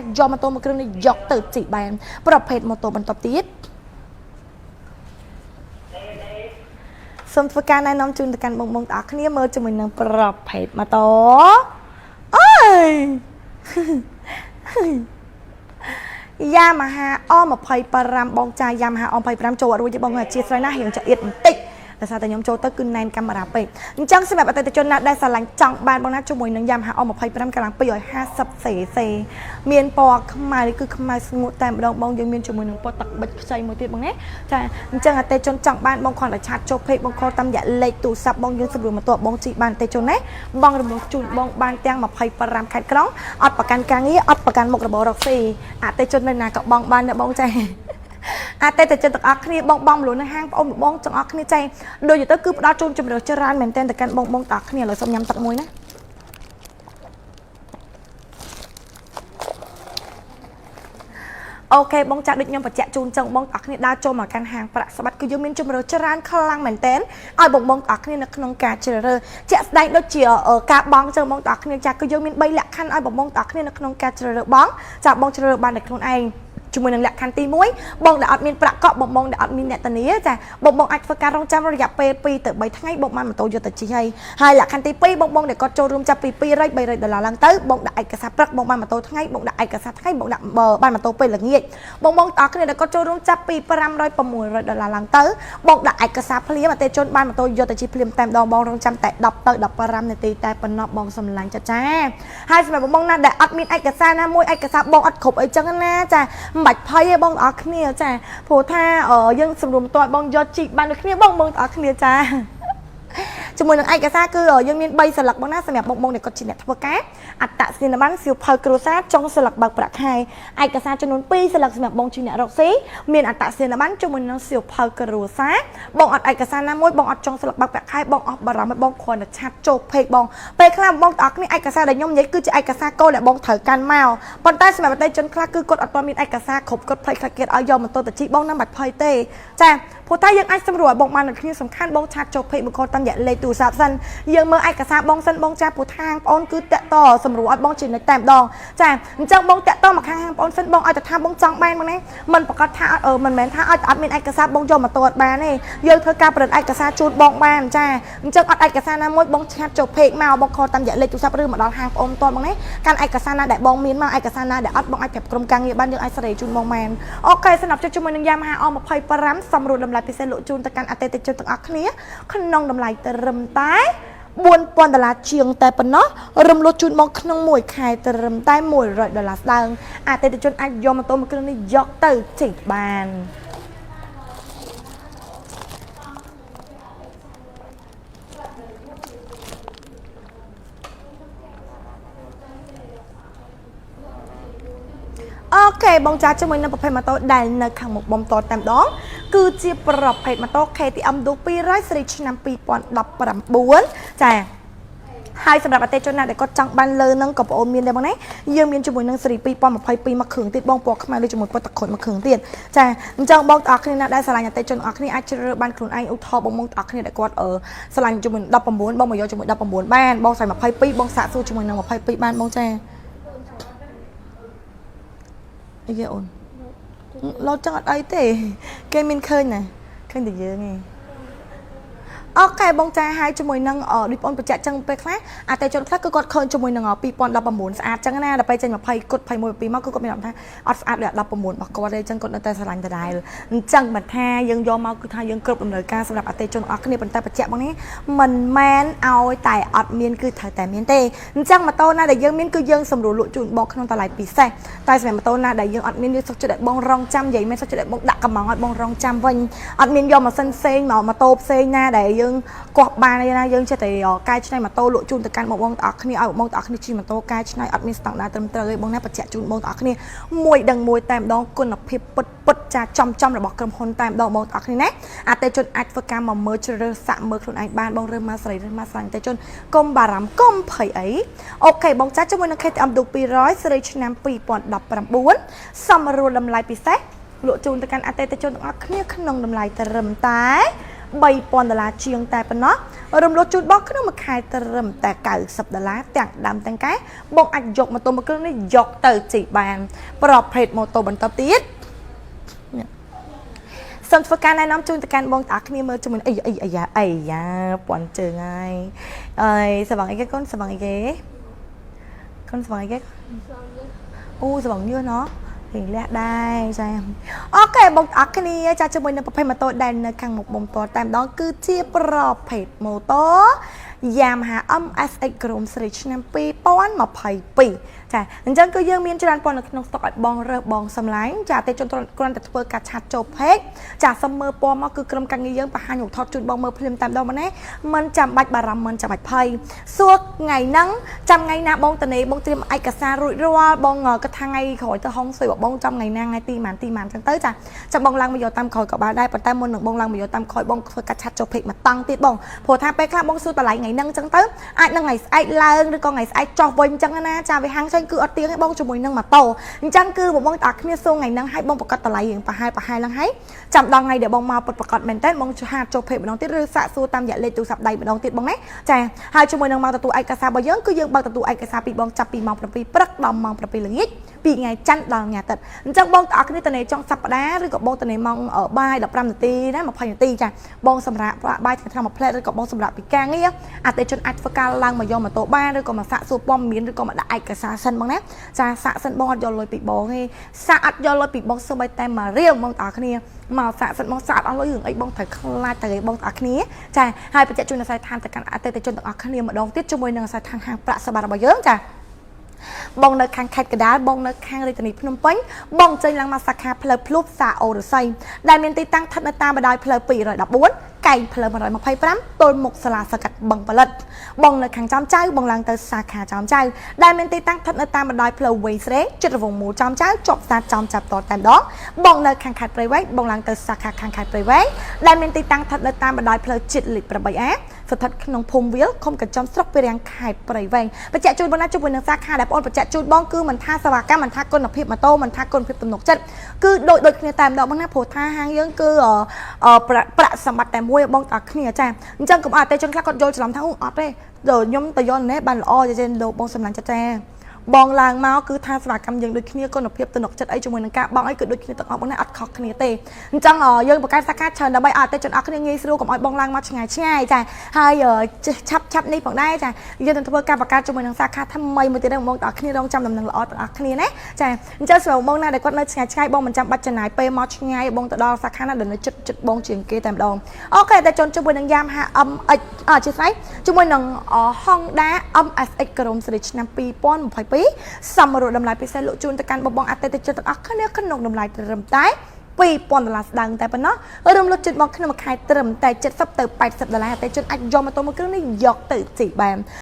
អាចយកម៉ូតូមួយគ្រឿងនេះយកទៅជិះបានប្រភេទម៉ូតូបន្តទៀតសូមធ្វើការណែនាំជូនទៅកាន់បងបងទាំងអស់គ្នាមើលជាមួយនឹងប្រភេទម៉ូតូអើយ Yamaha O25 បងចា Yamaha O25 ចូលអត់រួចទេបងអធិស្ឋានណារៀងចង្អៀតបន្តិចដោយសារតែខ្ញុំចូលទៅគឺណែនកាមេរ៉ាពេកអញ្ចឹងសម្រាប់អតិថិជនណាដែលស្រឡាញ់ចង់បានបងណាជាមួយនឹង Yamaha O25 កម្លាំង 250cc មានពណ៌ខ្មៅគឺខ្មៅស្ងួតតែម្ដងបងយើងមានជាមួយនឹងពណ៌ទឹកប៊ិចខ្ចីមួយទៀតបងណាចាអញ្ចឹងអតិថិជនចង់បានបងគ្រាន់តែchat ចូល page បង call តាមរយៈលេខទូរស័ព្ទបងយើងសម្រួលមកតបបងជិះបានអតិថិជនណាបងរំលោះជូនបងបានទាំង25ខេត្តក្រុងអត់ប្រកាន់ការងារអត់ប្រកាន់មុខរបររកស៊ីអតិថិជននៅណាក៏បងបានដែរបងចាអតិថិជនទាំងអស់គ្នាបងបងមលូននៅហាងបងបងទាំងអស់គ្នាចែងដូចទៅគឺផ្ដល់ជូនជម្រើសច្រើនមែនទែនទៅកាន់បងបងទាំងអស់គ្នាឥឡូវសូមញ៉ាំទឹកមួយណាOK បងចាក់ដូចខ្ញុំបញ្ជាក់ជូនចឹងបងទាំងអស់គ្នាដើរចូលមកកាន់ហាងប្រាក់ស្បាត់គឺយើងមានជម្រើសច្រើនខ្លាំងមែនទែនឲ្យបងបងទាំងអស់គ្នានៅក្នុងការជ្រើសរើសជាក់ស្ដែងដូចជាការបង់ចឹងបងទាំងអស់គ្នាចាគឺយើងមាន3លក្ខខណ្ឌឲ្យបងបងទាំងអស់គ្នានៅក្នុងការជ្រើសរើសបងចាបងជ្រើសរើសបានតែខ្លួនឯងជាមួយនឹងលក្ខខណ្ឌទី1បងដែលអត់មានប្រាក់កក់បងបងដែលអត់មានអ្នកធានាចាបងបងអាចធ្វើការរងចាំរយៈពេល2ទៅ3ថ្ងៃបងបានម៉ូតូយកទៅជិះហើយហើយលក្ខខណ្ឌទី2បងបងដែលគាត់ចូលរួមចាប់ពី200 300ដុល្លារឡើងទៅបងដាក់ឯកសារព្រឹកបងបានម៉ូតូថ្ងៃបងដាក់ឯកសារថ្ងៃបងដាក់បានម៉ូតូពេលល្ងាចបងបងទាំងអស់គ្នាដែលគាត់ចូលរួមចាប់ពី500 600ដុល្លារឡើងទៅបងដាក់ឯកសារភ្លាមអតិថិជនបានម៉ូតូយកទៅជិះភ្លាមតែម្ដងបងរងចាំតែ10ទៅ15នាទីតែប៉ុណ្ណោះបងសំឡាញ់ចាចាហើយសម្រាប់បងបងណាដែលអត់មានឯកសារណាមួយឯកសារបងអត់គ្រប់អីចឹងណាចាមិនបាច់ភ័យទេបងទាំងអស់គ្នាចាព្រោះថាយើងសម្រុំតឲ្យបងយកជីកបានដូចគ្នាបងបងទាំងអស់គ្នាចាជាមួយនឹងឯកសារគឺយើងមាន3សន្លឹកបងណាសម្រាប់បងបងដែលគាត់ជាអ្នកធ្វើការអត្តសញ្ញាណប័ណ្ណសៀវភៅគ្រួសារចុងសន្លឹកបើកប្រាក់ខែឯកសារចំនួន2សន្លឹកសម្រាប់បងជាអ្នករកស៊ីមានអត្តសញ្ញាណប័ណ្ណជាមួយនឹងសៀវភៅគ្រួសារបងអត់ឯកសារណាមួយបងអត់ចុងសន្លឹកបើកប្រាក់ខែបងអស់បារម្ភបងគ្រាន់តែchat ចូល page បងពេលខ្លះបងទាំងអស់គ្នាឯកសារដែលខ្ញុំនិយាយគឺជាឯកសារគោលដែលបងត្រូវកាន់មកប៉ុន្តែសម្រាប់អតិថិជនខ្លះគឺគាត់អត់ទាន់មានឯកសារគ្រប់គាត់ភ័យខ្លាចគេឲ្យយកម៉ូតូទៅជិះបងនឹងបាច់ភ័យទេចាព្រោះតែយើងអាចសម្រួលឲ្យបងបានដូចគ្នាសំខាន់បង chat ចូល page មកគាត់តាមរយៈលេខទូរស័ព្ទសិនយើងមើលឯកសារបងសិនបងចាព្រោះខាងបងគឺតាក់តសម្រួលឲ្យបងជានិច្ចតែម្ដងចាអញ្ចឹងបងតាក់តមកខាងបងសិនបងឲ្យតែថាបងចង់បានមកនេះមិនប្រកាសថាមិនមែនថាឲ្យអត់មានឯកសារបងយកម៉ូតូអត់បានទេយើងធ្វើការផលិតឯកសារជូនបងបានចាអញ្ចឹងអត់ឯកសារណាមួយបង chat ចូល page មកបង call តាមរយៈលេខទូរស័ព្ទឬមកដល់ហាងបងតបងនេះកាន់ឯកសារណាដែលបងមានមកឯកសារណាដែលអត់បងអាចប្រាប់ក្រុមការងារបានយើងអាចសេរីជូនបងបាន OK សម្រាប់ចុចជាមួយនឹង Yamaha O25 សម្រួលតម្លៃពិសេសលក់ជូនទៅកាន់អតិថិជនទាំងអស់គ្នាក្នុងតម្លៃត្រឹមតែ4000ដុល្លារជាងតែប៉ុណ្ណោះរំលោះជូនមកក្នុងមួយខែត្រឹមតែ100ដុល្លារស្ដើងអតិថិជនអាចយកម៉ូតូមួយគ្រឿងនេះយកទៅជិះបាន OK បងចាជាមួយនឹងប្រភេទម៉ូតូដែលនៅខាងមុខបំតតែម្ដងគឺជាប្រភេទម៉ូតូ KTM Duke 200ស៊េរីឆ្នាំ2019ចាហើយសម្រាប់អតិថិជនណាដែលគាត់ចង់បានលើនឹងក៏បងអូនមានដែរបងណាយើងមានជាមួយនឹងស៊េរី2022មួយគ្រឿងទៀតបងពណ៌ខ្មៅឬជាមួយពណ៌ទឹកក្រូចមួយគ្រឿងទៀតចាអញ្ចឹងបងទាំងអស់គ្នាណាដែលស្រឡាញ់អតិថិជនអស់គ្នាអាចជ្រើសរើសបានខ្លួនឯងឧទាហរណ៍បងបងទាំងអស់គ្នាដែលគាត់អឺស្រឡាញ់ជាមួយ19បងមកយកជាមួយ19បានបងស្រឡាញ់22បងសាកសួរជាមួយនឹង22បានបងចាអីគេអូនលោតចឹងអត់អីទេគេមានឃើញណាឃើញតែយើងឯង OK បងចាឲ្យជាមួយនឹងដូចបងបញ្ជាក់ចឹងពេលខ្លះអតិជនខ្លះគឺគាត់ឃើញជាមួយនឹង2019ស្អាតចឹងណាដល់ពេលចេញ20គុត21 22មកគឺគាត់មានអារម្មណ៍ថាអត់ស្អាតដូច19របស់គាត់ទេចឹងគាត់នៅតែស្រឡាញ់ដដែលអញ្ចឹងមិនថាយើងយកមកគឺថាយើងគ្រប់តម្រូវការសម្រាប់អតិជនអស់គ្នាប៉ុន្តែបញ្ជាក់បងនេះមិនមែនឲ្យតែអត់មានគឺត្រូវតែមានទេអញ្ចឹងម៉ូតូណាដែលយើងមានគឺយើងសម្រួលលក់ជូនបងក្នុងតម្លៃពិសេសតែសម្រាប់ម៉ូតូណាដែលយើងអត់មានយើងសុខចិត្តឲ្យបងរងចាំនិយាយមែនសុខចិត្តឲ្យបងដាក់កំងឲ្យបងរងចាំវិញអត់មានយកម៉ាស៊ីនផ្សេងមកម៉ូតូផ្សេងណាដែលយើងកោះបានទេណាយើងចេះតែកែច្នៃម៉ូតូលក់ជូនទៅកាន់បងបងទាំងអស់គ្នាឲ្យបងបងទាំងអស់គ្នាជិះម៉ូតូកែច្នៃអត់មានស្តង់ដារត្រឹមត្រូវទេបងណាបញ្ជាក់ជូនបងទាំងអស់គ្នាមួយដឹងមួយតែម្ដងគុណភាពពិតពិតចាចំចំរបស់ក្រុមហ៊ុនតែម្ដងបងទាំងអស់គ្នាណាអតិជនអាចធ្វើការមកមើលជ្រើសរើសសាក់មើលខ្លួនឯងបានបងរើសមកស្រីរើសមកស្រឡាញ់អតិជនកុំបារម្ភកុំភ័យអី OK បងចាជាមួយនឹង KTM Duke 200ស៊េរីឆ្នាំ2019សម្រួលតម្លៃពិសេសលក់ជូនទៅកាន់អតិថិជនទាំងអស់គ្នាក្នុងតម្លៃត្រឹមតែ3000ដុល្លារជាងតែប៉ុណ្ណោះ រំលោះជូនបងក្នុងមួយខែត្រឹមតែ90ដុល្លារទាំងដើមទាំងកែបងអាចយកម៉ូតូមួយគ្រឿងនេះយកទៅជិះបានប្រភេទម៉ូតូបន្តទៀតសូមធ្វើការណែនាំជូនទៅកាន់បងតាគ្នាមើលជាមួយអីអីអាយ៉ាអីយ៉ាពាន់ជើងហើយអើយសបងអីគេកូនសបងអីគេកូនសបងអីគេអូសបងញើសណោះរៀងលះដែរចា OK បងអរគ្នាចាជាមួយនឹងប្រភេទម៉ូតូដែលនៅខាងមុខបំតតែម្ដងគឺជាប្រភេទម៉ូតូ Yamaha MSX ក្រុមស៊េរីឆ្នាំ2022ចាអញ្ចឹងគឺយើងមានច្រើនពណ៌នៅក្នុងស្តុកឲ្យបងរើសបងសម្លាញ់ចាតែជនគ្រាន់តែធ្វើការ chat ចូល page ចាសុំមើលពណ៌មកគឺក្រុមការងារយើងបង្ហាញរូបថតជូនបងមើលភ្លាមតែម្ដងមកណាមិនចាំបាច់បារម្ភមិនចាំបាច់ភ័យសួរថ្ងៃហ្នឹងចាំថ្ងៃណាបងតនេបងត្រៀមឯកសាររួចរាល់បងគិតថាថ្ងៃក្រោយទៅហុងស៊ុយបងចាំថ្ងៃណាថ្ងៃទីម៉ានទីម៉ានអញ្ចឹងទៅចាចាំបងឡើងមកយកតាមក្រោយក៏បានដែរប៉ុន្តែមុននឹងបងឡើងមកយកតាមក្រោយបងធ្វើការ chat ចូល page មកតង់ទៀតបងព្រោះថាពេលខ្លះបងសួរតម្លៃថ្ងៃហ្នឹងអញ្ចឹងទៅអាចនឹងថ្ងៃស្អែកឡើងឬក៏ថ្ងៃស្អែកចុះវិញអញ្ចឹងណាចាវាហាងផ្សេងគឺអត់ទៀងទេបងជាមួយនឹងម៉ូតូអញ្ចឹងគឺបងបងតាគ្នាសួរថ្ងៃហ្នឹងឲ្យបងប្រកាសតម្លៃរៀងប្រហែលប្រហែលហ្នឹងហើយចាំដល់ថ្ងៃដែលបងមកពិតប្រកបមែនតើបង chat ចូល page ម្ដងទៀតឬសាកសួរតាមរយៈលេខទូរស័ព្ទដៃម្ដងទៀតបងណាចាហើយជាមួយនឹងមកទទួលឯកសាររបស់យើងគឺយើងបើកទទួលឯកសារពីបងចាប់ពីម៉ោង7ព្រឹកដល់ម៉ោង7ល្ងាចពីថ្ងៃច័ន្ទដល់ថ្ងៃអាទិត្យអញ្ចឹងបងទាំងអស់គ្នាតនេចុងសប្តាហ៍ឬក៏បងតនេម៉ោងបាយ15នាទីណា20នាទីចាបងសម្រាប់បាយថ្ងៃត្រង់មួយផ្លែឬក៏បងសម្រាប់ពីការងារអតិជនអាចធ្វើការឡើងមកយកម៉ូតូបានឬក៏មកសាកសួរព័ត៌មានឬក៏មកដាក់ឯកសារសិនបងណាចាសាកសិនបងអត់យកលុយពីបងទេសាកអត់យកលុយពីបងសូម្បីតែមួយរៀលបងទាំងអស់គ្នាមកសាកសិនបងសាកអត់អស់លុយរឿងអីបងត្រូវខ្លាចទៅឯបងទាំងអស់គ្នាចាហើយបញ្ជាក់ជូនអាស័យដ្ឋានទៅកាន់អតិថិជនទាំងអស់គ្នាម្ដងទៀតជាមួយនឹងអាស័យដ្ឋានហាងប្រាក់សម្បត្តិរបស់យើងចាបងនៅខាងខេត្តកដាលបងនៅខាងរាជធានីភ្នំពេញបងចេញឡើងមកសាខាផ្លូវភ្លុបសាអូរស័យដែលមានទីតាំងស្ថិតនៅតាមបណ្ដោយផ្លូវ214កែងផ្លូវ125ទល់មុខសាលាសង្កាត់បឹងផលិតបងនៅខាងចំចៅបងឡើងទៅសាខាចំចៅដែលមានទីតាំងស្ថិតនៅតាមបណ្ដោយផ្លូវវែងស្រេងជិតរវងមូលចំចៅជាប់ផ្សារចំចាប់តតែម្ដងបងនៅខាងខេត្តព្រៃវែងបងឡើងទៅសាខាខាងខេត្តព្រៃវែងដែលមានទីតាំងស្ថិតនៅតាមបណ្ដោយផ្លូវជាតិលេខ 8A ស្ថិតក្នុងភូមិវាលឃុំកញ្ចំស្រុកពារាំងខេត្តព្រៃវែងបញ្ជាក់ជូនបងណាជាមួយនឹងសាខាដែលបងបញ្ជាក់ជូនបងគឺមិនថាសេវាកម្មមិនថាគុណភាពម៉ូតូមិនថាគុណភាពទំនុកចិត្តគឺដូចដូចគ្នាតែម្ដងបងណាព្រោះថាហាងយើងគឺប្រាក់សម្បត្តិតែមួយបងតើគ្នាចាអញ្ចឹងកុំអត់ទេជនខ្លះគាត់យល់ច្រឡំថាអត់ទេដល់ខ្ញុំទៅយកនេះបានល្អចេះលោកបងសម្លាញ់ចិត្តចាបងឡើងមកគឺថាសេវាកម្មយើងដូចគ្នាគុណភាពទំនុកចិត្តអីជាមួយនឹងការបង់អីគឺដូចគ្នាទាំងអស់បងណាអត់ខុសគ្នាទេអញ្ចឹងយើងបង្កើតសាខាច្រើនដើម្បីឲ្យអតិជនអស់គ្នាងាយស្រួលកុំឲ្យបងឡើងមកឆ្ងាយឆ្ងាយចាហើយឆាប់ឆាប់នេះផងដែរចាយើងនឹងធ្វើការបង្កើតជាមួយនឹងសាខាថ្មីមួយទៀតបងទាំងអស់គ្នារងចាំដំណឹងល្អទាំងអស់គ្នាណាចាអញ្ចឹងសម្រាប់បងណាដែលគាត់នៅឆ្ងាយឆ្ងាយបងមិនចាំបាច់ចំណាយពេលមកឆ្ងាយបងទៅដល់សាខាណាដែលនៅចិត្តចិត្តបងជាងគេតែម្ដង OK តែជនជាមួយនឹង Yamaha MX អធិស្ឋានជាមួយនឹង Honda MSX ក្រុមស៊េរីឆ្នាំ2022សម្រាប់តម្លៃពិសេសលក់ជូនទៅកាន់បងបងអតិថិជនទាំងអស់គ្នាក្នុងតម្លៃត្រឹមតែ2000ដុល្លារស្ដើងតែប៉ុណ្ណោះរំលត់ជិតមកក្នុងមួយខែត្រឹមតែ70ទៅ80ដុល្លារតែជនអាចយកម៉ូតូមួយគ្រឿងនេះយកទៅជិះបាន។